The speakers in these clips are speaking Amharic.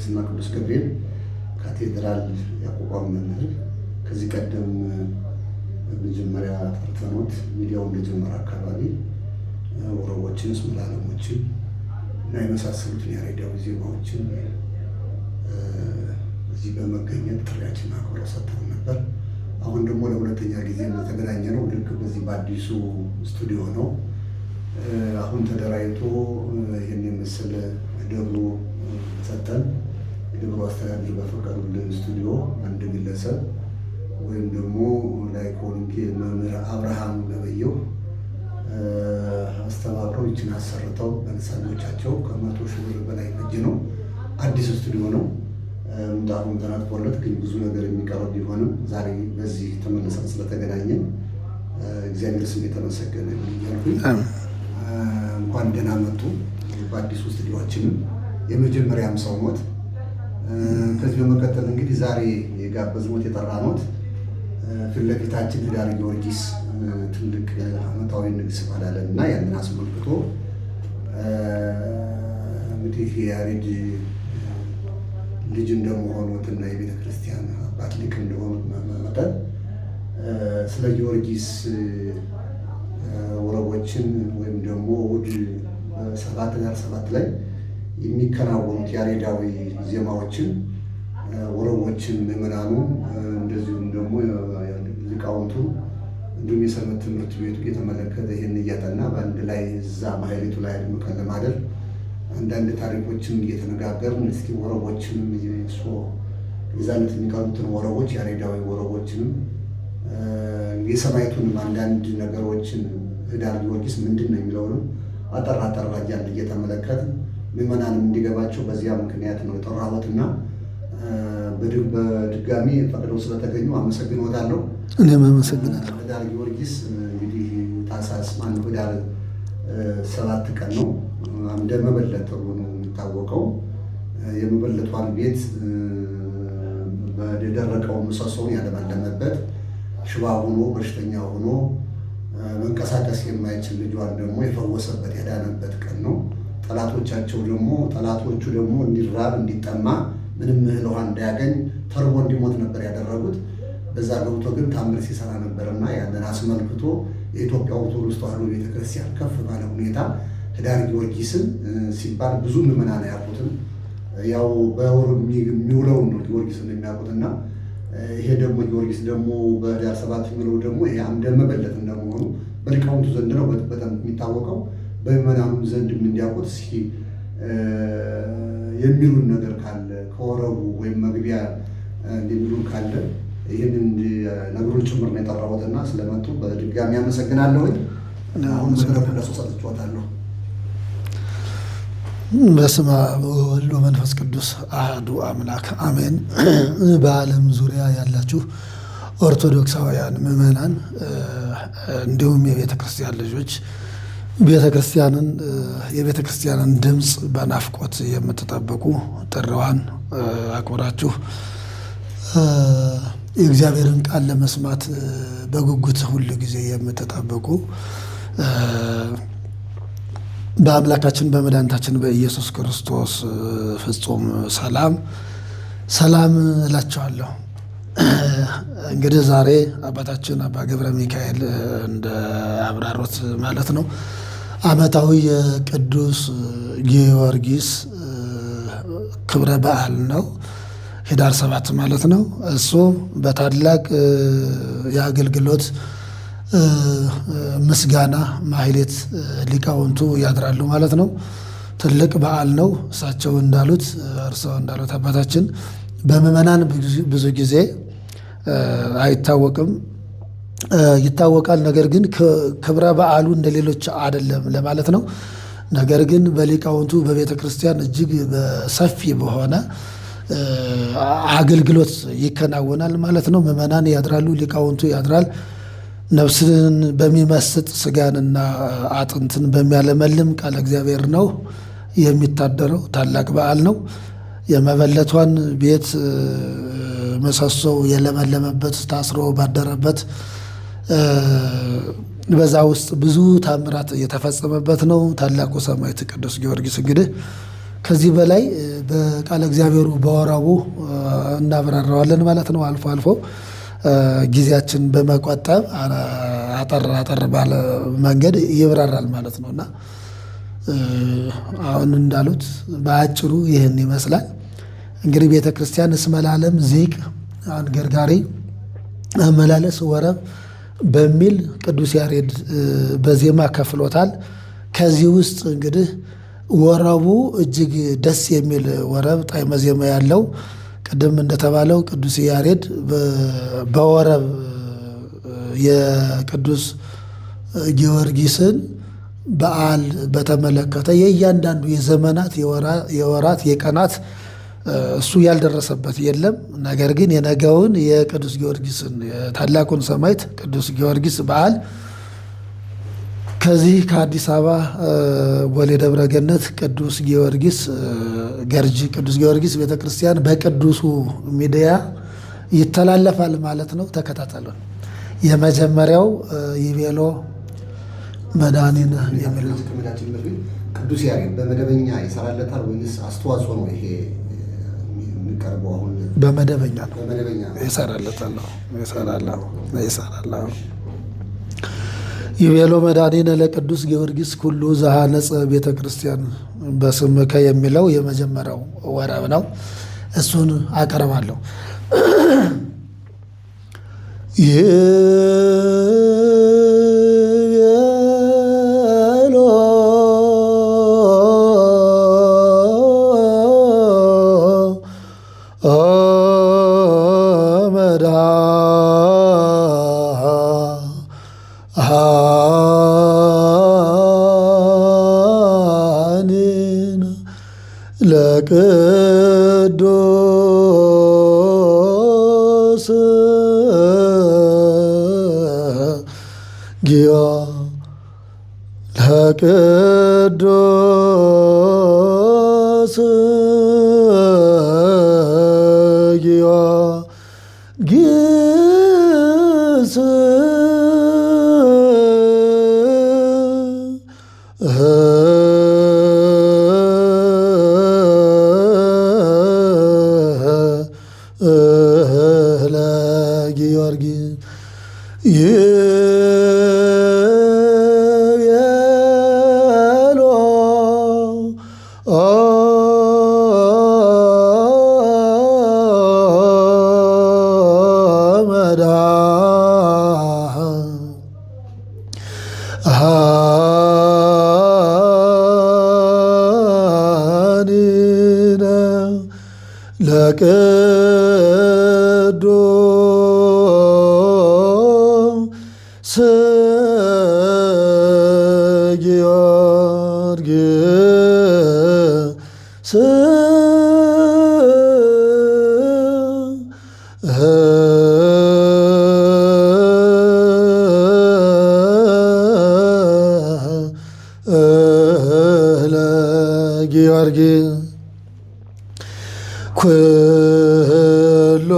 ጊዮርጊስና ቅዱስ ገብርኤል ካቴድራል ያቋቋም መምህር ከዚህ ቀደም መጀመሪያ ጠርተኖት ሚዲያው እንደጀመረ አካባቢ ወረቦችን፣ እስመ ለዓለሞችን እና የመሳሰሉትን ያሬዳዊ ዜማዎችን እዚህ በመገኘት ጥሪያችን አክብረው ሰጥተውን ነበር። አሁን ደግሞ ለሁለተኛ ጊዜ የተገናኘ ነው። ልክ በዚህ በአዲሱ ስቱዲዮ ነው። አሁን ተደራጅቶ ይህን የመሰለ ደብሩ ሰጠን። የደብሩ አስተዳደር በፈቀዱልን ስቱዲዮ አንድ ግለሰብ ወይም ደግሞ ላይኮንጌ መምህር አብርሃም ገበየሁ አስተባብረው ይችን አሰርተው በነፃኞቻቸው ከ100,000 ብር በላይ ፈጅ ነው። አዲስ ስቱዲዮ ነው። ምንጣፉም ተነጥፎለት ግን ብዙ ነገር የሚቀረው ቢሆንም ዛሬ በዚህ ተመልሰን ስለተገናኘን እግዚአብሔር ስም የተመሰገነ ይሁን እያልኩኝ እንኳን ደህና መጡ። በአዲሱ ስቱዲዮችንም የመጀመሪያም ሰው ሞት። ከዚህ በመቀጠል እንግዲህ ዛሬ የጋበዝኖት የጠራኖት ፊት ለፊታችን ህዳር ጊዮርጊስ ትልቅ ዓመታዊ ንግስ በዓል አለን እና ያንን አስመልክቶ እንግዲህ የያሬድ ልጅ እንደመሆኑት እና የቤተ ክርስቲያን አባት ሊቅ እንደሆኑት መጠን ስለ ጊዮርጊስ ወረቦችን ወይም ደግሞ እሑድ 7 ህዳር 7 ላይ የሚከናወኑት ያሬዳዊ ዜማዎችን ወረቦችን ምዕመናኑ እንደዚሁም ደግሞ ሊቃውንቱ እንዲሁም የሰንበት ትምህርት ቤቱ እየተመለከተ ይህን እያጠና በአንድ ላይ እዛ ማህሌቱ ላይ አድምቀን ለማደር አንዳንድ ታሪኮችን እየተነጋገርን እስኪ ወረቦችንም የዛነት የሚቀርቡትን ወረቦች ያሬዳዊ ወረቦችንም የሰማዕቱንም አንዳንድ ነገሮችን ህዳር ጊዮርጊስ ምንድን ነው የሚለውንም አጠር አጠር እያልን እየተመለከትን ምዕመናንም እንዲገባቸው በዚያ ምክንያት ነው የጠራሁትና በድጋሚ ፈቅደው ስለተገኙ አመሰግኖታለሁ። እኔም አመሰግናለሁ። ህዳር ጊዮርጊስ እንግዲህ ታኅሳስ ማነው ህዳር 7 ቀን ነው። አምደ መበለት ተብሎ ነው የሚታወቀው። የመበለቷን ቤት የደረቀው ምሰሶውን ያለመለመበት ሽባ ሆኖ በሽተኛ ሆኖ መንቀሳቀስ የማይችል ልጇን ደግሞ የፈወሰበት ያዳነበት ቀን ነው። ጠላቶቻቸው ደግሞ ጠላቶቹ ደግሞ እንዲራብ እንዲጠማ ምንም እህል ውሃ እንዳያገኝ ተርቦ እንዲሞት ነበር ያደረጉት። በዛ ገብቶ ግን ታምር ሲሰራ ነበርና ያንን አስመልክቶ የኢትዮጵያ ኦርቶዶክስ ተዋሕዶ ቤተክርስቲያን ከፍ ባለ ሁኔታ ህዳር ጊዮርጊስን ሲባል ብዙ ምዕመናን አያውቁትም። ያው በወር የሚውለውን ነው ጊዮርጊስን የሚያውቁትና ይሄ ደግሞ ጊዮርጊስ ደግሞ በህዳር 7 የሚውለው ደግሞ ይሄ አምደ መበለት እንደመሆኑ በሊቃውንቱ ዘንድ ነው በጣም የሚታወቀው። በምዕመናኑም ዘንድ እንዲያውቁት እስኪ የሚሉን ነገር ካለ ከወረቡ ወይም መግቢያ የሚሉን ካለ ይህንን ነገሮች ጭምር ነው የጠራሁትና ስለመጡ በድጋሚ አመሰግናለሁኝ። አሁን መድረኩን ለእሱ ሰጥቼዎታለሁ። በስመ አብ ወወልድ ወመንፈስ ቅዱስ አሐዱ አምላክ አሜን። በዓለም ዙሪያ ያላችሁ ኦርቶዶክሳውያን ምዕመናን እንዲሁም የቤተ ክርስቲያን ልጆች ቤተ ክርስቲያንን የቤተ ክርስቲያንን ድምፅ በናፍቆት የምትጠብቁ ጥሪዋን አክብራችሁ የእግዚአብሔርን ቃል ለመስማት በጉጉት ሁል ጊዜ የምትጠብቁ በአምላካችን በመድኃኒታችን በኢየሱስ ክርስቶስ ፍጹም ሰላም ሰላም እላችኋለሁ። እንግዲህ ዛሬ አባታችን አባ ገብረ ሚካኤል እንደ አብራሮት ማለት ነው ዓመታዊ የቅዱስ ጊዮርጊስ ክብረ በዓል ነው። ህዳር 7 ማለት ነው። እሱ በታላቅ የአገልግሎት ምስጋና ማህሌት ሊቃውንቱ ያድራሉ ማለት ነው። ትልቅ በዓል ነው። እሳቸው እንዳሉት እርስዎ እንዳሉት አባታችን በምዕመናን ብዙ ጊዜ አይታወቅም፣ ይታወቃል። ነገር ግን ክብረ በዓሉ እንደሌሎች አይደለም ለማለት ነው። ነገር ግን በሊቃውንቱ በቤተ ክርስቲያን እጅግ በሰፊ በሆነ አገልግሎት ይከናወናል ማለት ነው። ምዕመናን ያድራሉ፣ ሊቃውንቱ ያድራል። ነፍስን በሚመስጥ ስጋንና አጥንትን በሚያለመልም ቃለ እግዚአብሔር ነው የሚታደረው። ታላቅ በዓል ነው። የመበለቷን ቤት ምሰሶው የለመለመበት ታስሮ ባደረበት በዛ ውስጥ ብዙ ታምራት የተፈጸመበት ነው። ታላቁ ሰማዕት ቅዱስ ጊዮርጊስ እንግዲህ ከዚህ በላይ በቃለ እግዚአብሔሩ በወረቡ እናብራራዋለን ማለት ነው። አልፎ አልፎ ጊዜያችን በመቆጠብ አጠር አጠር ባለ መንገድ ይብራራል ማለት ነው። እና አሁን እንዳሉት በአጭሩ ይህን ይመስላል። እንግዲህ ቤተ ክርስቲያን እስመ ለዓለም ዚቅ አንገርጋሪ አመላለስ ወረብ በሚል ቅዱስ ያሬድ በዜማ ከፍሎታል። ከዚህ ውስጥ እንግዲህ ወረቡ እጅግ ደስ የሚል ወረብ ጣዕመ ዜማ ያለው፣ ቅድም እንደተባለው ቅዱስ ያሬድ በወረብ የቅዱስ ጊዮርጊስን በዓል በተመለከተ የእያንዳንዱ የዘመናት፣ የወራት፣ የቀናት እሱ ያልደረሰበት የለም። ነገር ግን የነገውን የቅዱስ ጊዮርጊስን የታላቁን ሰማዕት ቅዱስ ጊዮርጊስ በዓል ከዚህ ከአዲስ አበባ ቦሌ ደብረ ገነት ቅዱስ ጊዮርጊስ፣ ገርጂ ቅዱስ ጊዮርጊስ ቤተክርስቲያን በቅዱሱ ሚዲያ ይተላለፋል ማለት ነው። ተከታተሉን። የመጀመሪያው ይቤሎ መድኃኒነ የሚል ነው። ከመሄዳችን በፊት ቅዱስ ያሬድ በመደበኛ ይሰራለታል ወይንስ አስተዋጽኦ ነው ይሄ የሚቀርበው? አሁን በመደበኛ ነው። በመደበኛ ነው። ይሰራለታል። ይሰራል፣ ይሰራል። ይቤሎ መድኃኒነ ለቅዱስ ጊዮርጊስ ኩሉ ዘሐነጸ ቤተ ክርስቲያን በስምከ የሚለው የመጀመሪያው ወረብ ነው። እሱን አቀርባለሁ። ይቤሎ መድኃኒነ ለቅዱስ ለቅዱስ ጊዮርጊስ ለጊዮርጊስ ይቤሎ መድኃኒነ ለቅዱስ ጊዮርጊስ ለጊዮርጊስ ኩሎ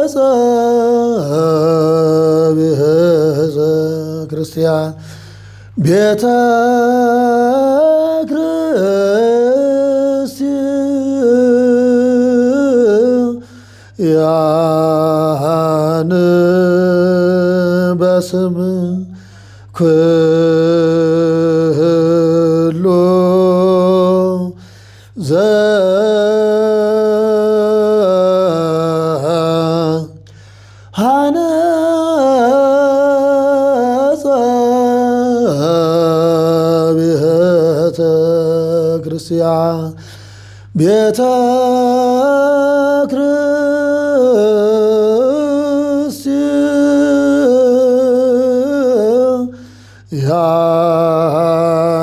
ዘሐነጸ ቤተ ክርስቲያን ቤተ ክርስቲያን በስም ኩሉ ዘሐነጸ ቤተ ክርስቲያን ቤተ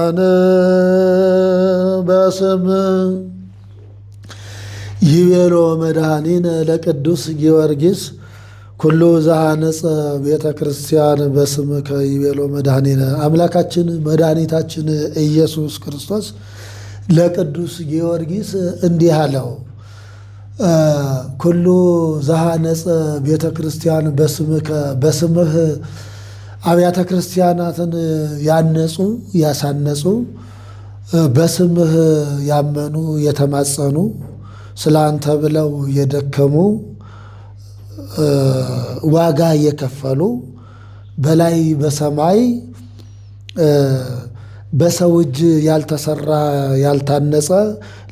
ክርስቲያን በስም ይቤሎ መድኃኒነ ለቅዱስ ጊዮርጊስ ኩሉ ዘሐነጸ ቤተ ክርስቲያን በስምከ ይቤሎ መድኃኒነ። አምላካችን መድኃኒታችን ኢየሱስ ክርስቶስ ለቅዱስ ጊዮርጊስ እንዲህ አለው። ኩሉ ዘሐነጸ ቤተ ክርስቲያን በስምህ አብያተ ክርስቲያናትን ያነጹ ያሳነጹ፣ በስምህ ያመኑ የተማጸኑ፣ ስለ አንተ ብለው የደከሙ፣ ዋጋ የከፈሉ፣ በላይ በሰማይ በሰው እጅ ያልተሰራ ያልታነጸ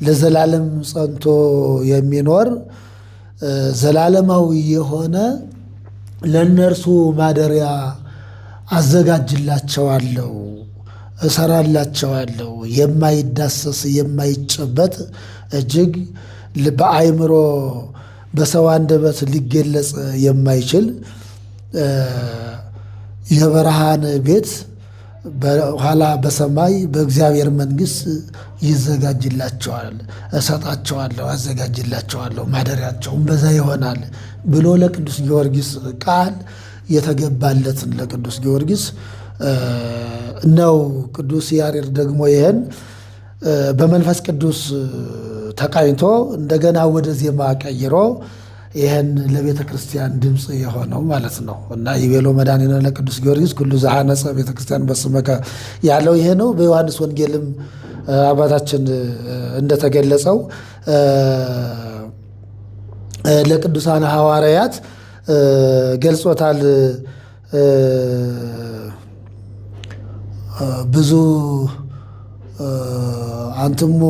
ለዘላለም ጸንቶ የሚኖር ዘላለማዊ የሆነ ለእነርሱ ማደሪያ አዘጋጅላቸዋለሁ፣ እሰራላቸዋለሁ። የማይዳሰስ የማይጨበጥ እጅግ በአእምሮ በሰው አንደበት ሊገለጽ የማይችል የብርሃን ቤት በኋላ በሰማይ በእግዚአብሔር መንግሥት ይዘጋጅላቸዋል፣ እሰጣቸዋለሁ፣ አዘጋጅላቸዋለሁ፣ ማደሪያቸውም በዛ ይሆናል ብሎ ለቅዱስ ጊዮርጊስ ቃል የተገባለትን ለቅዱስ ጊዮርጊስ ነው። ቅዱስ ያሬድ ደግሞ ይህን በመንፈስ ቅዱስ ተቃኝቶ እንደገና ወደ ዜማ ቀይሮ ይህን ለቤተ ክርስቲያን ድምፅ የሆነው ማለት ነው። እና ይቤሎ መድኃኒነ ለቅዱስ ጊዮርጊስ ኩሉ ዘሐነጸ ቤተ ክርስቲያን በስመከ ያለው ይሄ ነው። በዮሐንስ ወንጌልም አባታችን እንደተገለጸው ለቅዱሳን ሐዋርያት ገልጾታል። ብዙ አንትሙ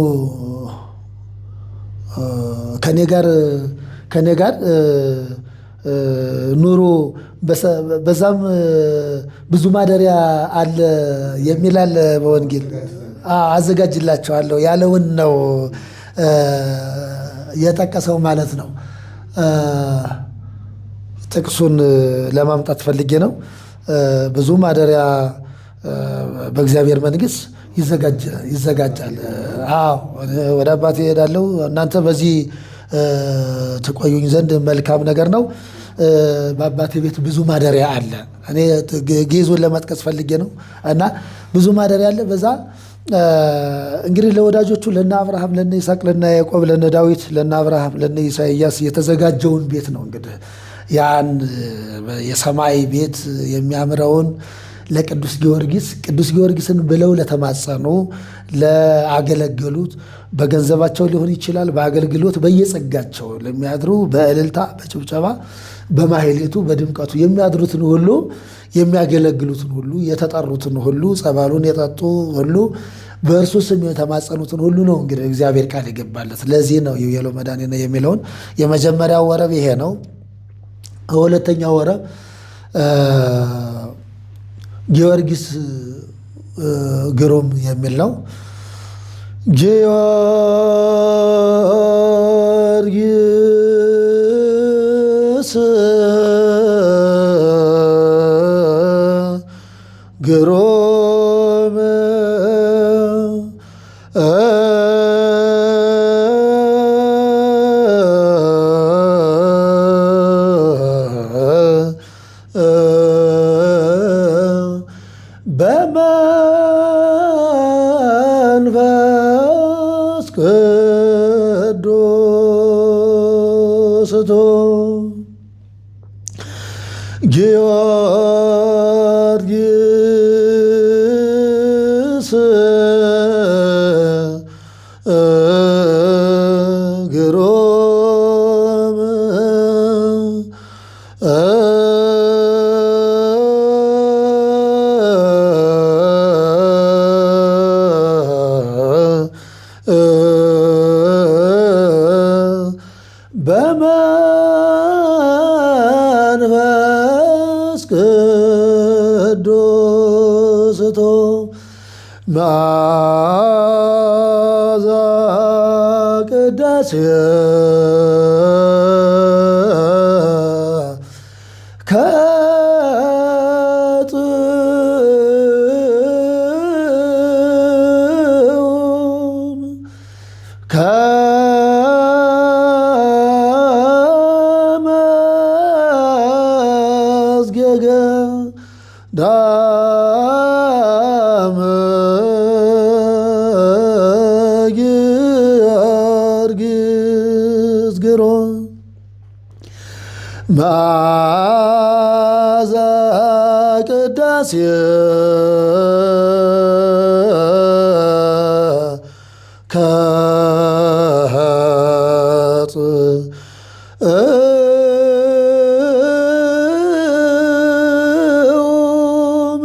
ከኔ ጋር ከኔ ጋር ኑሩ፣ በዛም ብዙ ማደሪያ አለ የሚል አለ በወንጌል፣ አዘጋጅላቸዋለሁ ያለውን ነው የጠቀሰው ማለት ነው። ጥቅሱን ለማምጣት ፈልጌ ነው። ብዙ ማደሪያ በእግዚአብሔር መንግሥት ይዘጋጃል። አዎ፣ ወደ አባቴ እሄዳለሁ፣ እናንተ በዚህ ትቆዩኝ ዘንድ መልካም ነገር ነው። በአባቴ ቤት ብዙ ማደሪያ አለ። እኔ ግዕዙን ለመጥቀስ ፈልጌ ነው። እና ብዙ ማደሪያ አለ። በዛ እንግዲህ ለወዳጆቹ ለነ አብርሃም፣ ለነ ይስሐቅ፣ ለነ ያዕቆብ፣ ለነ ዳዊት፣ ለነ አብርሃም፣ ለነ ኢሳይያስ የተዘጋጀውን ቤት ነው እንግዲህ ያን የሰማይ ቤት የሚያምረውን ለቅዱስ ጊዮርጊስ፣ ቅዱስ ጊዮርጊስን ብለው ለተማጸኑ፣ ለአገለገሉት፣ በገንዘባቸው ሊሆን ይችላል፣ በአገልግሎት በየጸጋቸው ለሚያድሩ፣ በእልልታ በጭብጨባ በማህሌቱ በድምቀቱ የሚያድሩትን ሁሉ፣ የሚያገለግሉትን ሁሉ፣ የተጠሩትን ሁሉ፣ ጸበሉን የጠጡ ሁሉ፣ በእርሱ ስም የተማጸኑትን ሁሉ ነው እንግዲህ እግዚአብሔር ቃል የገባለት። ለዚህ ነው ይቤሎ መድኃኒነ የሚለውን። የመጀመሪያው ወረብ ይሄ ነው። ሁለተኛው ወረብ ጊዮርጊስ ግሩም የሚል ነው። ጊዮርጊስ ግሩም በመንፈስ ቅዱስ ጊዮርጊስ ግሩም በመንፈስ ቅዱስ መዓዛ ቅዳሴ ከጥዑም ከመዝጌገ ዳመ ጊዮርጊስ ግሩም። መዓዛ ቅዳሴ ከጥ ኡም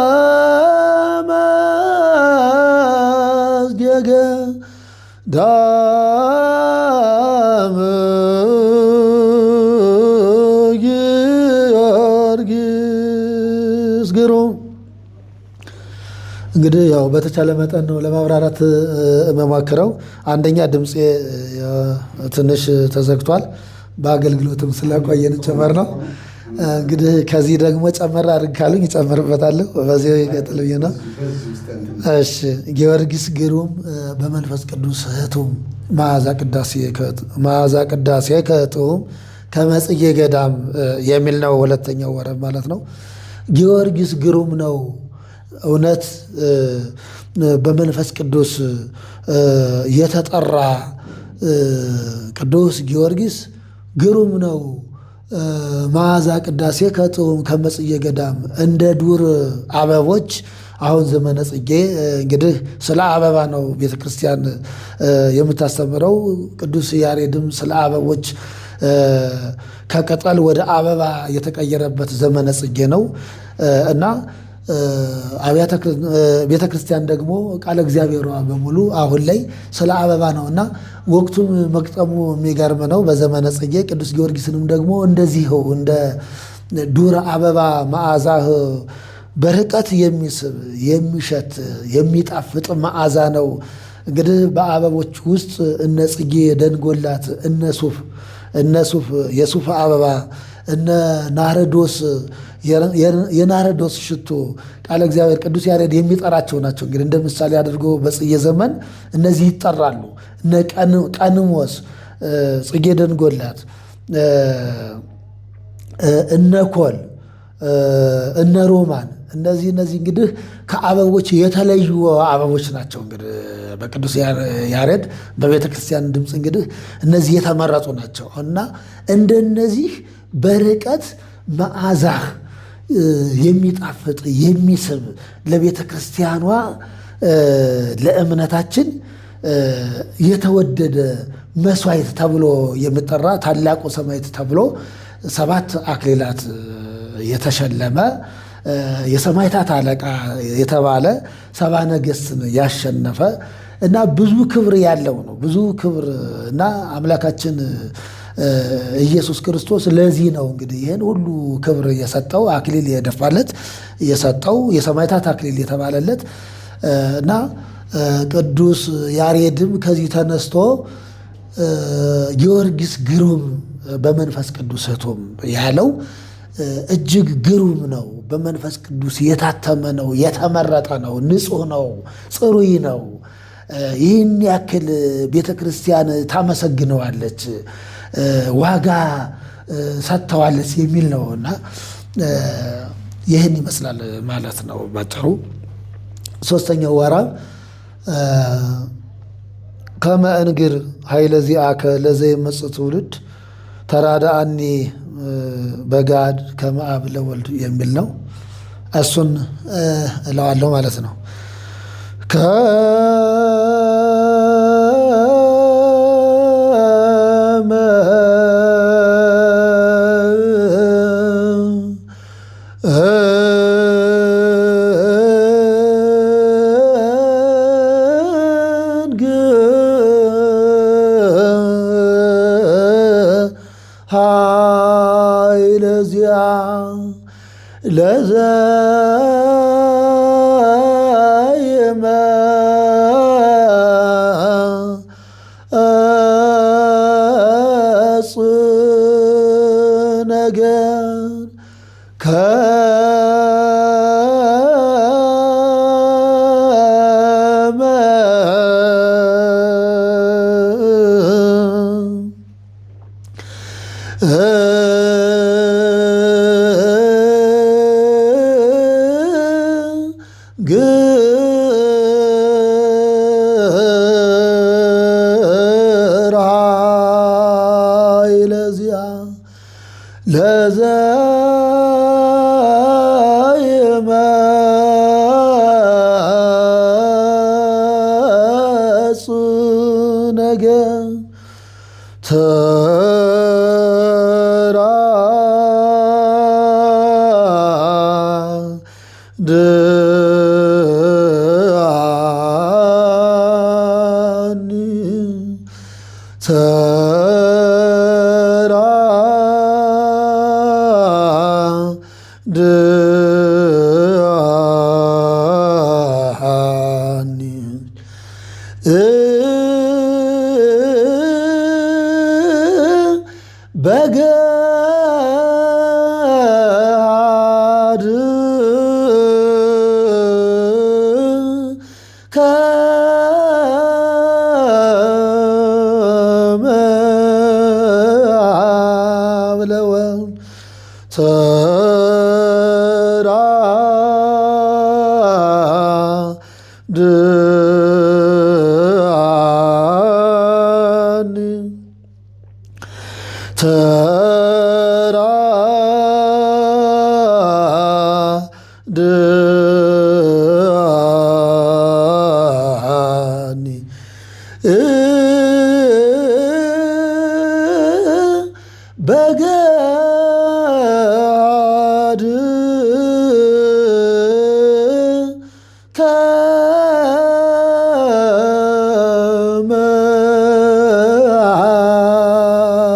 ከመ እዝጌገ ዳም ጊዮርጊስ ግሩም። እንግዲህ ያው በተቻለ መጠን ነው ለማብራራት የምሞክረው። አንደኛ ድምፄ ትንሽ ተዘግቷል፣ በአገልግሎትም ስለቆየን ጭምር ነው። እንግዲህ ከዚህ ደግሞ ጨመር አድርግ ካሉኝ እጨምርበታለሁ። በዚህ ይቀጥል ብዬ ነው። እሺ፣ ጊዮርጊስ ግሩም በመንፈስ ቅዱስ ህቱም መዓዛ ቅዳሴ ከጥዑም ከመጽጌ ገዳም የሚል ነው። ሁለተኛው ወረብ ማለት ነው። ጊዮርጊስ ግሩም ነው። እውነት በመንፈስ ቅዱስ የተጠራ ቅዱስ ጊዮርጊስ ግሩም ነው። መዓዛ ቅዳሴ ከጥዑም ከመጽጌ ገዳም እንደ ዱር አበቦች። አሁን ዘመነ ጽጌ እንግዲህ ስለ አበባ ነው ቤተ ክርስቲያን የምታስተምረው። ቅዱስ ያሬድም ስለ አበቦች ከቅጠል ወደ አበባ የተቀየረበት ዘመነ ጽጌ ነው እና ቤተ ክርስቲያን ደግሞ ቃለ እግዚአብሔሯ በሙሉ አሁን ላይ ስለ አበባ ነው እና ወቅቱም መቅጠሙ የሚገርም ነው። በዘመነ ጽጌ ቅዱስ ጊዮርጊስንም ደግሞ እንደዚሁ እንደ ዱር አበባ መዓዛህ በርቀት የሚስብ፣ የሚሸት፣ የሚጣፍጥ መዓዛ ነው። እንግዲህ በአበቦች ውስጥ እነ ጽጌ ደንጎላት፣ እነ ሱፍ የሱፍ አበባ፣ እነ ናርዶስ፣ የናርዶስ ሽቶ ቃለ እግዚአብሔር ቅዱስ ያሬድ የሚጠራቸው ናቸው። እንግዲህ እንደ ምሳሌ አድርጎ በጽጌ ዘመን እነዚህ ይጠራሉ። እነ ቀንሞስ፣ ጽጌ ደንጎላት፣ እነ ኮል፣ እነ ሮማን፣ እነዚህ እንግዲህ ከአበቦች የተለዩ አበቦች ናቸው። እንግዲህ በቅዱስ ያሬድ በቤተ ክርስቲያን ድምፅ እንግዲህ እነዚህ የተመረጡ ናቸው እና እንደነዚህ በርቀት መዓዛህ የሚጣፍጥ፣ የሚስብ፣ ለቤተ ክርስቲያኗ ለእምነታችን የተወደደ መስዋዕት ተብሎ የሚጠራ፣ ታላቁ ሰማዕት ተብሎ ሰባት አክሊላት የተሸለመ፣ የሰማዕታት አለቃ የተባለ፣ ሰባ ነገሥትን ያሸነፈ እና ብዙ ክብር ያለው ነው። ብዙ ክብር እና አምላካችን ኢየሱስ ክርስቶስ ለዚህ ነው እንግዲህ ይህን ሁሉ ክብር የሰጠው፣ አክሊል የደፋለት፣ የሰጠው፣ የሰማዕታት አክሊል የተባለለት እና ቅዱስ ያሬድም ከዚህ ተነስቶ ጊዮርጊስ ግሩም በመንፈስ ቅዱስ ህቱም ያለው እጅግ ግሩም ነው። በመንፈስ ቅዱስ የታተመ ነው፣ የተመረጠ ነው፣ ንጹሕ ነው፣ ጽሩይ ነው። ይህን ያክል ቤተ ክርስቲያን ታመሰግነዋለች፣ ዋጋ ሰጥተዋለች የሚል ነው እና ይህን ይመስላል ማለት ነው ባጭሩ። ሶስተኛው ወራብ ከመ እንግር ኃይለ ዚአከ ለዘይመጽእ ትውልድ ተራዳአኒ በጋድ ከመ አብ ለወልድ የሚል ነው። እሱን እለዋለሁ ማለት ነው። ከመ እንግር ኃይለ ዚአ ለዘይመጽእ ነገር ከመ ኃይለ ዚአ ለዘይመጽእ ነገ ተራድአኒ ተራድአኒ በገሃድ ከመ አብ ለወልድ ተራድአኒ ተራድአኒ በገሃድ ከመ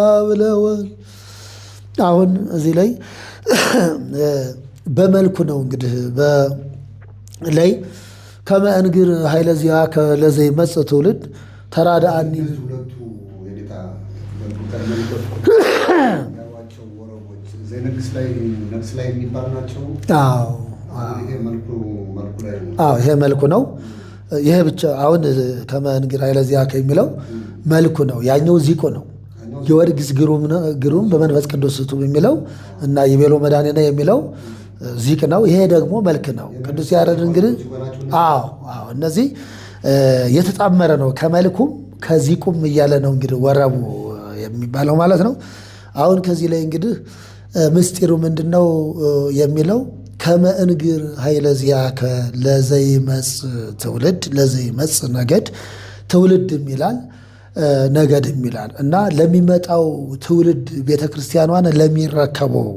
አብ ለወልድ። አሁን እዚህ ላይ በመልኩ ነው እንግዲህ ላይ ከመ እንግር ኃይለ ዚአከ ለዘይመጽእ ትውልድ ተራድአኒ። እነዚህ ሁለቱ የጌታ ያሏቸው ወረቦች ዘይነግስ ላይ ነግስ ላይ የሚባል ናቸው። አዎ አሁን ይሄ መልኩ መልኩ ላይ ነው። አዎ ይሄ መልኩ ነው። ይሄ ብቻ አሁን ከመ እንግር ኃይለ ዚአከ የሚለው መልኩ ነው። ያኛው ዚቁ ነው። ጊዮርጊስ ግሩም በመንፈስ ቅዱስ ስቱም የሚለው እና ይቤሎ መድኃኒነ የሚለው ዚቅ ነው። ይሄ ደግሞ መልክ ነው። ቅዱስ ያሬድ እንግዲህ አዎ አዎ እነዚህ የተጣመረ ነው። ከመልኩም ከዚቁም እያለ ነው እንግዲህ ወረቡ የሚባለው ማለት ነው። አሁን ከዚህ ላይ እንግዲህ ምስጢሩ ምንድን ነው የሚለው ከመ እንግር ኃይለ ዚአከ ለዘይመጽእ ትውልድ ለዘይመጽእ ነገድ፣ ትውልድም ይላል ነገድም ይላል እና ለሚመጣው ትውልድ ቤተ ክርስቲያኗን ለሚረከበው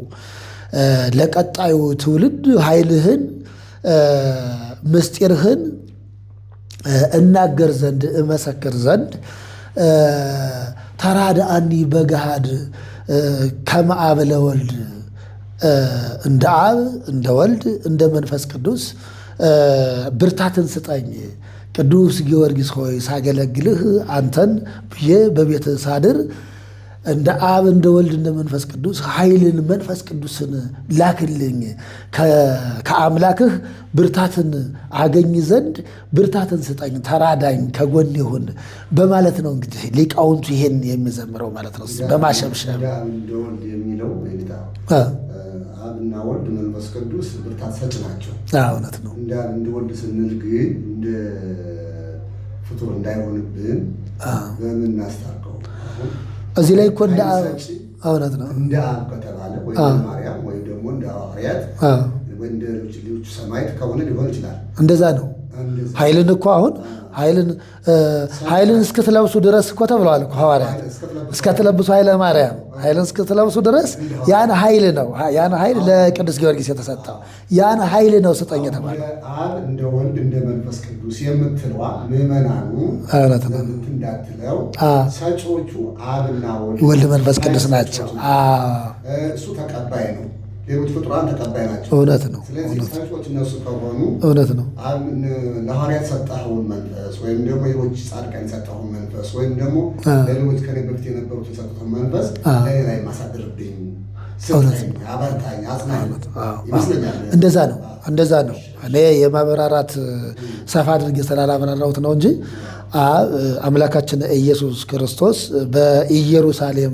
ለቀጣዩ ትውልድ ኃይልህን ምስጢርህን እናገር ዘንድ እመሰክር ዘንድ ተራድአኒ በገሃድ ከመ አብ ለወልድ፣ እንደ አብ እንደ ወልድ እንደ መንፈስ ቅዱስ ብርታትን ስጠኝ። ቅዱስ ጊዮርጊስ ሆይ ሳገለግልህ አንተን ብዬ በቤትህ ሳድር እንደ አብ እንደ ወልድ እንደ መንፈስ ቅዱስ ኃይልን መንፈስ ቅዱስን ላክልኝ፣ ከአምላክህ ብርታትን አገኝ ዘንድ ብርታትን ስጠኝ፣ ተራዳኝ፣ ከጎን ይሁን በማለት ነው እንግዲህ ሊቃውንቱ ይሄን የሚዘምረው ማለት ነው፣ በማሸብሸብ። እንደ አብ እንደ ወልድ የሚለው የጌታ አብና ወልድ መንፈስ ቅዱስ ብርታት ሰጭ ናቸው። እውነት ነው። እንደ አብ እንደ ወልድ ስንል ግን እንደ ፍጡር እንዳይሆንብን በምን እናስታርቀው? አሁን እዚህ ላይ እኮ እንደ አብ ኃይል ሰጪ እውነት ነው። እንደ አብ ከተባለ ወይ እንደ ማርያም ወይ ደግሞ እንደ ሐዋርያት ወይ እንደ ሌሎች ሰማዕት ከሆነ ሊሆን ይችላል። እንደዛ ነው። እንደዛ ኃይልን እኮ አሁን ኃይልን እስክትለብሱ ድረስ እኮ ተብለዋል እኮ ሐዋርያት፣ እስከትለብሱ ኃይለ ማርያም ኃይልን እስክትለብሱ ድረስ ያን ኃይል ነው። ያን ኃይል ለቅዱስ ጊዮርጊስ የተሰጠው ያን ኃይል ነው ስጠኝ የተባለው። እንደ አብ እንደ ወልድ እንደ መንፈስ ቅዱስ የምትለዋ ምዕመናኑ እውነት ነው። እንትን እንዳትለው ሰጪዎቹ አብና ወልድ ወልድ መንፈስ ቅዱስ ናቸው። እሱ ተቀባይ ነው። ሌሎች ፍጡራን ተቀባይ ናቸው። እውነት ነው። ስለዚህ ሰጪዎች እነሱ ከሆኑ እውነት ነው። አብ ለሐዋርያት ሰጠኸውን መንፈስ ወይም ደግሞ ሌሎች ጻድቃን የሰጠኸውን መንፈስ ወይም ደግሞ ለሌሎች ከኔ በፊት የነበሩት የሰጡትን መንፈስ ለእኔ ላይ ማሳደርብኝ፣ ስጠኝ፣ አበርታኝ፣ አጽናኝ ይመስለኛል። እንደዛ ነው። እንደዛ ነው። እኔ የማብራራት ሰፋ አድርጌ ስላላብራራሁት ነው እንጂ አብ አምላካችን ኢየሱስ ክርስቶስ በኢየሩሳሌም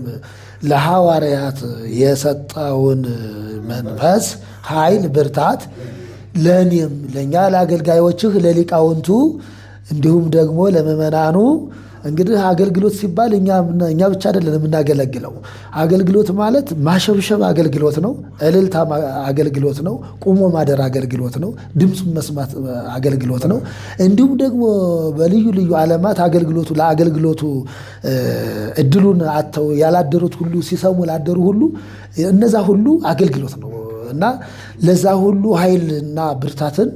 ለሐዋርያት የሰጠውን መንፈስ ኃይል፣ ብርታት ለእኔም ለእኛ ለአገልጋዮችህ ለሊቃውንቱ እንዲሁም ደግሞ ለምዕመናኑ እንግዲህ አገልግሎት ሲባል እኛ ብቻ አይደለን የምናገለግለው። አገልግሎት ማለት ማሸብሸብ አገልግሎት ነው። እልልታ አገልግሎት ነው። ቁሞ ማደር አገልግሎት ነው። ድምፁን መስማት አገልግሎት ነው። እንዲሁም ደግሞ በልዩ ልዩ ዓለማት አገልግሎቱ ለአገልግሎቱ እድሉን አጥተው ያላደሩት ሁሉ ሲሰሙ ላደሩ ሁሉ እነዛ ሁሉ አገልግሎት ነው እና ለዛ ሁሉ ኃይልና ብርታትን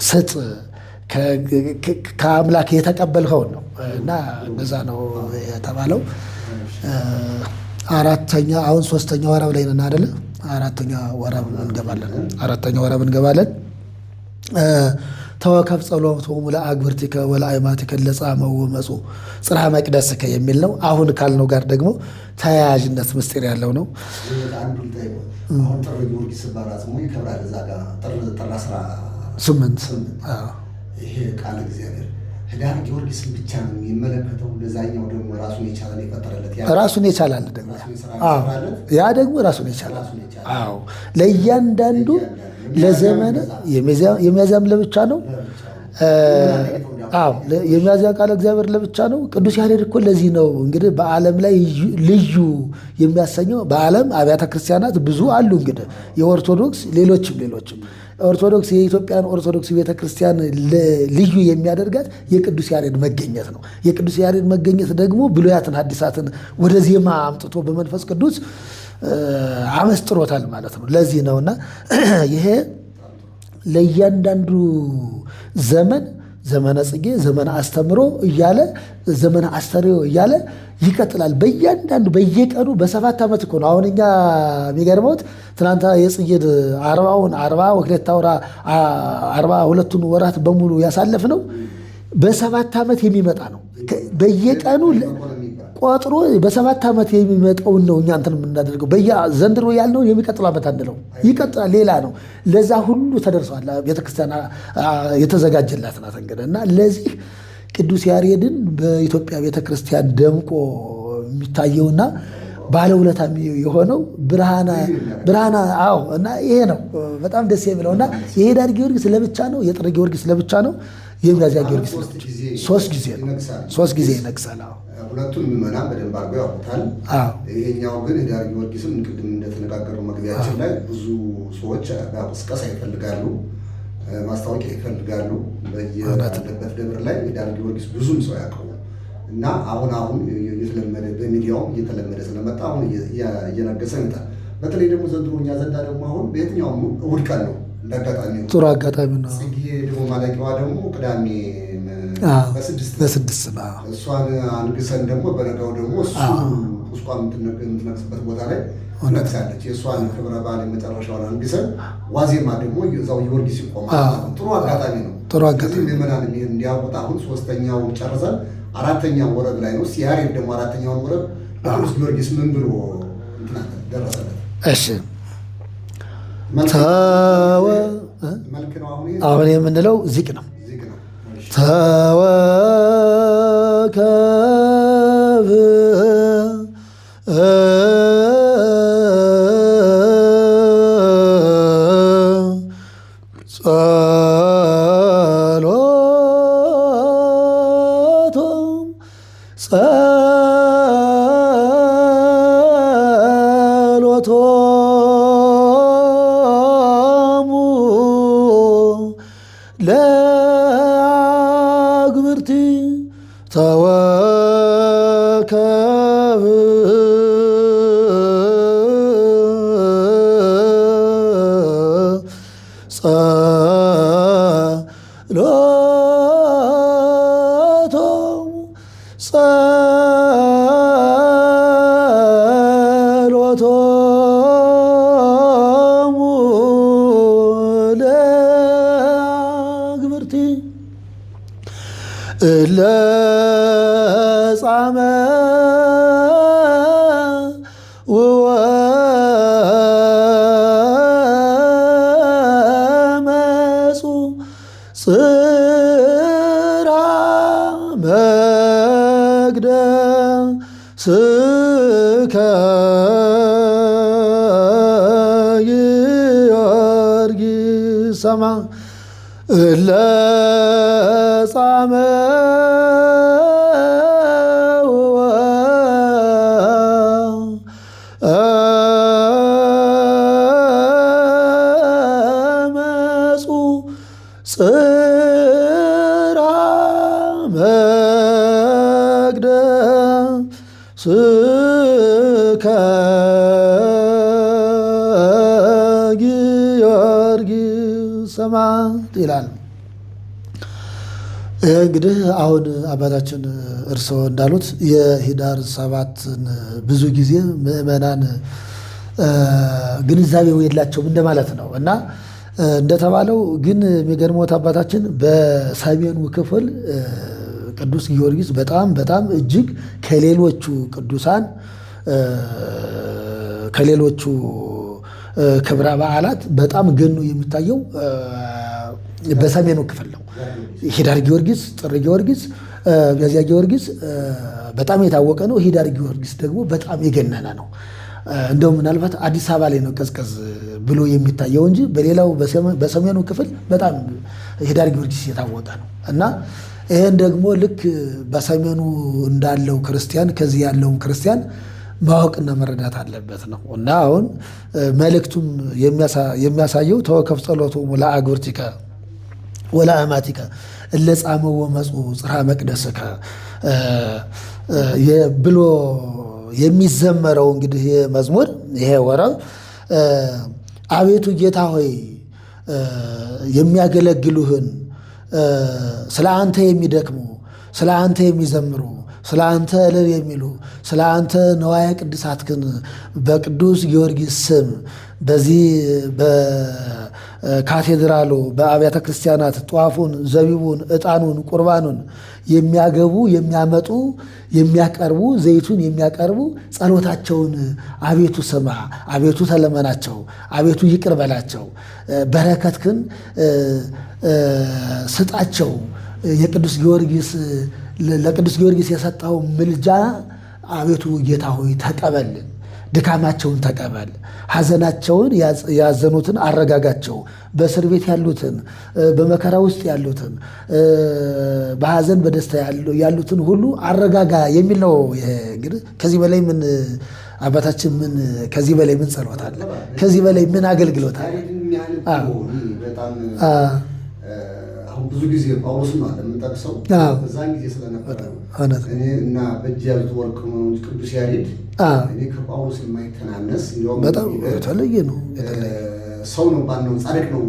ስጥ ከአምላክ የተቀበልከውን ነው እና እንደዛ ነው የተባለው። አራተኛ አሁን ሶስተኛ ወረብ ላይ ነን አይደለ? አራተኛ ወረብ እንገባለን። አራተኛ ወረብ እንገባለን። ተወከፍ ጸሎቶሙ ለአግብርቲከ ወለአእማቲከ ለጻመው ወመፁ ጽርሐ መቅደስከ የሚል ነው። አሁን ካልነው ጋር ደግሞ ተያያዥነት ምስጢር ያለው ነው። አሁን ጥር ጊዮርጊስ በአጽሙ ይከብራል። እዛ ጋር ጥር 18 ይሄ ቃል እግዚአብሔር ህዳር ጊዮርጊስን ብቻ ነው የሚመለከተው። ለዛኛው ደግሞ ራሱን የቻለ የፈጠረለት ራሱን የቻላል ደግሞ ያ ደግሞ ራሱን የቻላል። አዎ ለእያንዳንዱ ለዘመነ የሚያዝያም ለብቻ ነው። አዎ የሚያዝያ ቃለ እግዚአብሔር ለብቻ ነው። ቅዱስ ያሬድ እኮ ለዚህ ነው እንግዲህ በዓለም ላይ ልዩ የሚያሰኘው። በዓለም አብያተ ክርስቲያናት ብዙ አሉ እንግዲህ የኦርቶዶክስ ሌሎችም ሌሎችም ኦርቶዶክስ የኢትዮጵያን ኦርቶዶክስ ቤተክርስቲያን ልዩ የሚያደርጋት የቅዱስ ያሬድ መገኘት ነው። የቅዱስ ያሬድ መገኘት ደግሞ ብሉያትን ሐዲሳትን ወደ ዜማ አምጥቶ በመንፈስ ቅዱስ አመስጥሮታል ማለት ነው። ለዚህ ነውና ይሄ ለእያንዳንዱ ዘመን ዘመነ ጽጌ፣ ዘመነ አስተምሮ እያለ ዘመነ አስተርእዮ እያለ ይቀጥላል። በእያንዳንዱ በየቀኑ በ7 ዓመት እኮ ነው። አሁን እኛ የሚገርመውት ትናንት የጽጌን 40ውን 40 ወክሌታ ወራ 42ቱን ወራት በሙሉ ያሳለፍ ነው በ7 ዓመት የሚመጣ ነው። በየቀኑ ቆጥሮ በ7 ዓመት የሚመጣውን ነው እኛ እንትን የምናደርገው። ዘንድሮ ያልነው የሚቀጥለው ዓመት አንለው ይቀጥላል፣ ሌላ ነው። ለዛ ሁሉ ተደርሷል። ቤተክርስቲያን የተዘጋጀላት ናት እንግዲህ እና ለዚህ ቅዱስ ያሬድን በኢትዮጵያ ቤተክርስቲያን ደምቆ የሚታየውና ባለውለታ የሆነው ብርሃና አዎ። እና ይሄ ነው በጣም ደስ የሚለው እና የህዳር ጊዮርጊስ ለብቻ ነው፣ የጥር ጊዮርጊስ ለብቻ ነው፣ የሚያዝያ ጊዮርጊስ ሶስት ጊዜ ነው። ሶስት ጊዜ ይነግሳል። አዎ ሁለቱም ምዕመናን በደንብ አድርገው ያውቁታል። ይሄኛው ግን ህዳር ጊዮርጊስም ቅድም እንደተነጋገረው መግቢያችን ላይ ብዙ ሰዎች ቅስቀሳ ይፈልጋሉ፣ ማስታወቂያ ይፈልጋሉ። በየአለበት ደብር ላይ ህዳር ጊዮርጊስ ብዙም ሰው ያውቀው እና አሁን አሁን እየተለመደ በሚዲያውም እየተለመደ ስለመጣ አሁን እየነገሰ ይመጣል። በተለይ ደግሞ ዘንድሮ እኛ ዘንዳ ደግሞ አሁን በየትኛውም እሑድ ቀን ነው እንዳጋጣሚ ጥሩ አጋጣሚ ነው። ጽጌ ደግሞ ማለቂያዋ ደግሞ ቅዳሜ በስድስት ነው። እሷን አንግሰን ደግሞ በነጋው ደግሞ እሱ ቁስቋም የምትነግስበት ቦታ ላይ ትነግሳለች። የእሷን ክብረ በዓል የመጨረሻውን አንግሰን ዋዜማ ደግሞ እዛው ጊዮርጊስ ይቆማል። ጥሩ አጋጣሚ ነው። ጥሩ አጋጣሚ ምዕመናን እንዲያውቁት አሁን ሶስተኛውን ጨርሰን አራተኛው ወረብ ላይ ነው። ያሬድ ደግሞ አራተኛውን ወረብ ቅዱስ ጊዮርጊስ ምን ብሎ ደረሰለት? እሺ አሁን የምንለው ዚቅ ነው። ተወከብ ጸሎቶሙ ለአግብርቲ ተወከብ ጸሎቶሙ ጸሎቶሙ ለአግብርቲ እለ ጻመ ወመፁ ጽርሐ መቅደስከ ጊዮርጊስ ሰማ እለ ጻመ ስከ ጊዮርጊስ ሰማዕት ይላል። ይህ እንግዲህ አሁን አባታችን እርስዎ እንዳሉት የኅዳር 7ን ብዙ ጊዜ ምዕመናን ግንዛቤው የላቸውም እንደማለት ነው። እና እንደተባለው ግን የሚገርመዎት አባታችን በሰሜኑ ክፍል ቅዱስ ጊዮርጊስ በጣም በጣም እጅግ ከሌሎቹ ቅዱሳን፣ ከሌሎቹ ክብረ በዓላት በጣም ገኖ የሚታየው በሰሜኑ ክፍል ነው። ኅዳር ጊዮርጊስ፣ ጥር ጊዮርጊስ፣ ሚያዝያ ጊዮርጊስ በጣም የታወቀ ነው። ኅዳር ጊዮርጊስ ደግሞ በጣም የገነነ ነው። እንደው ምናልባት አዲስ አበባ ላይ ነው ቀዝቀዝ ብሎ የሚታየው እንጂ በሌላው በሰሜኑ ክፍል በጣም ኅዳር ጊዮርጊስ የታወቀ ነው። እና ይህን ደግሞ ልክ በሰሜኑ እንዳለው ክርስቲያን ከዚህ ያለውን ክርስቲያን ማወቅና መረዳት አለበት ነው። እና አሁን መልእክቱም የሚያሳየው ተወከፍ ጸሎቶሙ ለአግብርቲከ ወለአማቲከ እለ ጻመው ወመጹ ጽርሐ መቅደስከ ብሎ የሚዘመረው እንግዲህ ይሄ መዝሙር፣ ይሄ ወረብ፣ አቤቱ ጌታ ሆይ፣ የሚያገለግሉህን፣ ስለ አንተ የሚደክሙ፣ ስለ አንተ የሚዘምሩ፣ ስለ አንተ እልል የሚሉ፣ ስለ አንተ ነዋየ ቅድሳትክን በቅዱስ ጊዮርጊስ ስም በዚህ በካቴድራሉ በአብያተ ክርስቲያናት ጧፉን፣ ዘቢቡን፣ ዕጣኑን፣ ቁርባኑን የሚያገቡ፣ የሚያመጡ፣ የሚያቀርቡ፣ ዘይቱን የሚያቀርቡ ጸሎታቸውን አቤቱ ስማ፣ አቤቱ ተለመናቸው፣ አቤቱ ይቅር በላቸው፣ በረከትክን ስጣቸው። የቅዱስ ጊዮርጊስ ለቅዱስ ጊዮርጊስ የሰጠው ምልጃ አቤቱ ጌታ ሆይ ተቀበል፣ ድካማቸውን ተቀበል፣ ሐዘናቸውን ያዘኑትን አረጋጋቸው፣ በእስር ቤት ያሉትን፣ በመከራ ውስጥ ያሉትን፣ በሐዘን በደስታ ያሉትን ሁሉ አረጋጋ የሚል ነው። ይሄ እንግዲህ ከዚህ በላይ ምን አባታችን፣ ምን ከዚህ በላይ ምን ጸሎት አለ? ከዚህ በላይ ምን አገልግሎት አለ? ያሬድን ያህል እኮ እኔ በጣም አሁን ብዙ ጊዜ ጳውሎስን ነው የምንጠቅሰው፣ በዛን ጊዜ ስለነበረ ነው። እውነት ነው። እኔ እና በእጅ ያሉት ወርቅ ነው እንጂ ቅዱስ ያሬድ እኔ ከጳውሎስ የማይተናነስ፣ እንዲያውም በጣም የተለየ ነው። ሰው ነው ባልነው ጻድቅ ነው፣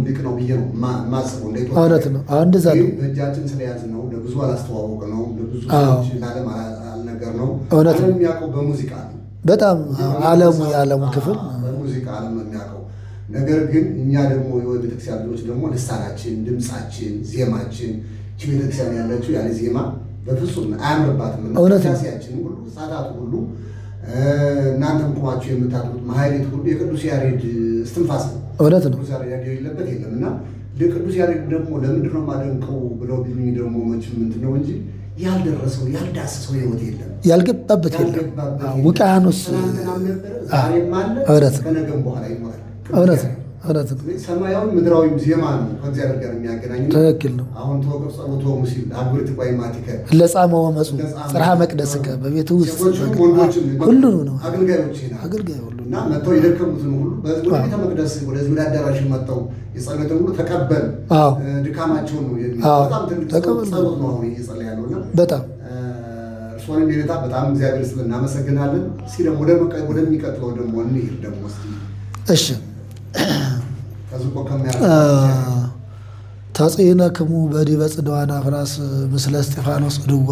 ሊቅ ነው ብዬ ነው የማስበው እንደ ኢትዮጵያ። እውነት ነው። አሁን እንደዛ ነው። ግን በእጃችን ስለያዝ ነው ለብዙ አላስተዋወቅ ነው፣ ለብዙ ሰዎች ለዓለም አልነገር ነው። እውነት ነው። ዓለም የሚያውቀው በሙዚቃ ነው። በጣም ዓለሙ የዓለሙ ክፍል በሙዚቃ ዓለም ነው የሚያውቀው። ነገር ግን እኛ ደግሞ የቤተክርስቲያን ልጆች ደግሞ ልሳናችን፣ ድምፃችን፣ ዜማችን፣ ይህች ቤተክርስቲያን ያለችው ያለ ዜማ በፍጹም አያምርባትም። እና እውነት ነው። ቅዳሴያችን ሁሉ፣ ሰዓታቱ ሁሉ፣ እናንተም ቁማችሁ የምታድሩት ማህሌት ሁሉ የቅዱስ ያሬድ እስትንፋስ ነው። እውነት ነው። ቅዱስ ያሬድ የሌለበት የለም። እና ለቅዱስ ያሬድ ደግሞ ለምንድን ነው የማደንቀው ብለው ቢሉኝ ደግሞ መቼም ምንድን ነው እንጂ ያልደረሰው ያልዳሰሰው ህይወት የለም። ያልገባበት የለም። ያልገባበት የለም። ውቅያኖስ ትናንትናም ነበረ፣ ዛሬም አለ፣ እውነት ነው። ከነገም በኋላ ይኖራል። እውነት ነው። እውነት ነው። ስለዚህ ሰማያዊ ምድራዊም ዜማ ነው ከእግዚአብሔር ጋር የሚያገናኝ። ትክክል ነው። አሁን ተወቅፍ ጸሎቶሙ ሲል አግብርት ቆይማቲከ ለጻመ ወመጹ ጽርሐ መቅደስከ በቤቱ ውስጥ ሴቶቹም ወንዶችም ሁሉንም ነው። አገልጋዮች ናቸው። አገልጋይ ሁሉ እና መጥተው የደከሙትን ሁሉ በዚህ ወደ ቤተ መቅደስ ወደዚህ ወደ አዳራሽ መጥተው የጸሎትን ሁሉ ተቀበል፣ ድካማቸውን ነው የሚል በጣም ትልቅ ተቀበል። ጸሎት ነው አሁን እየጸለየ ያለው። እና በጣም እርስዎንም የኔታ በጣም እግዚአብሔር ስለናመሰግናለን። እስኪ ደግሞ ወደሚቀጥለው ደግሞ እንሂድ ደግሞ እስኪ። እሺ። ከዝቆ ከሚያ ተጽዕነክሙ በዲበ ጽድዋን አፍራስ ምስለ እስጢፋኖስ ድዋ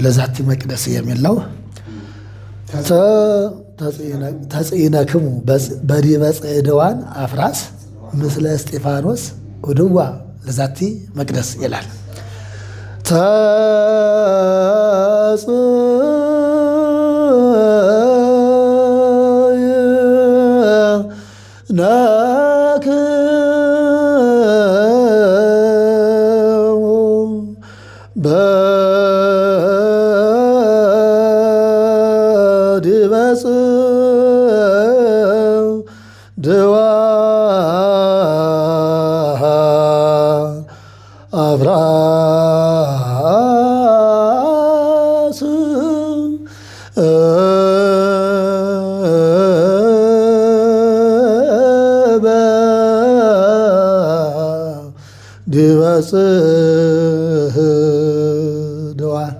ለዛቲ መቅደስ የሚል ነው። ተጽዕነክሙ በዲበ ጽድዋን አፍራስ ምስለ እስጢፋኖስ ድዋ ለዛቲ መቅደስ ይላል። ተጽዕነክሙ በዲበ ጽድዋን አፍራስ በዲበ ጽድዋን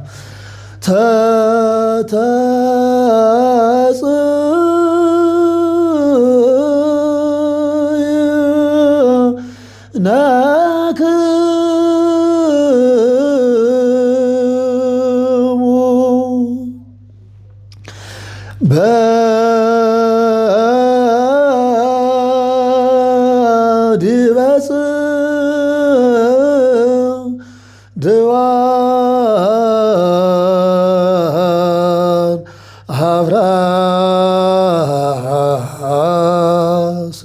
ተተጽእነክሙ በዲበ ድዋን አብራስ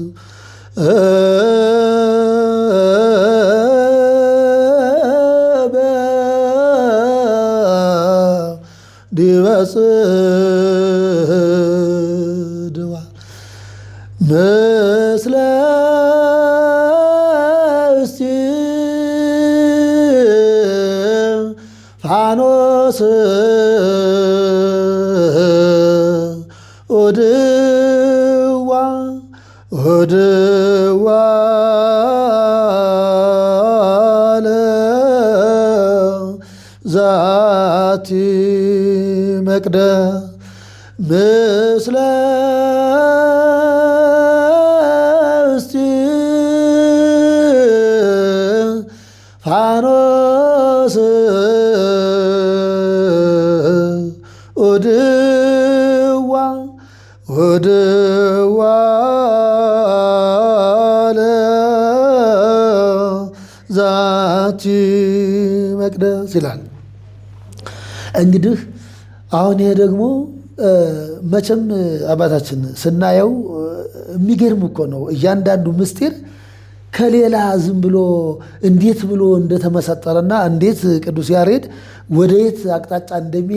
በዲበ ጽድዋን ምስለ እስጢፋኖስ ኦድዋ ኦድዋ ለዛቲ መቅደስ ምስለ እስጢፋኖስ ኦድዋ ኦድዋ ለዛቲ መቅደስ ይላል። እንግዲህ አሁን ይሄ ደግሞ መቼም አባታችን ስናየው የሚገርም እኮ ነው። እያንዳንዱ ምስጢር ከሌላ ዝም ብሎ እንዴት ብሎ እንደተመሰጠረና እንዴት ቅዱስ ያሬድ ወደ የት አቅጣጫ እንደሚሄድ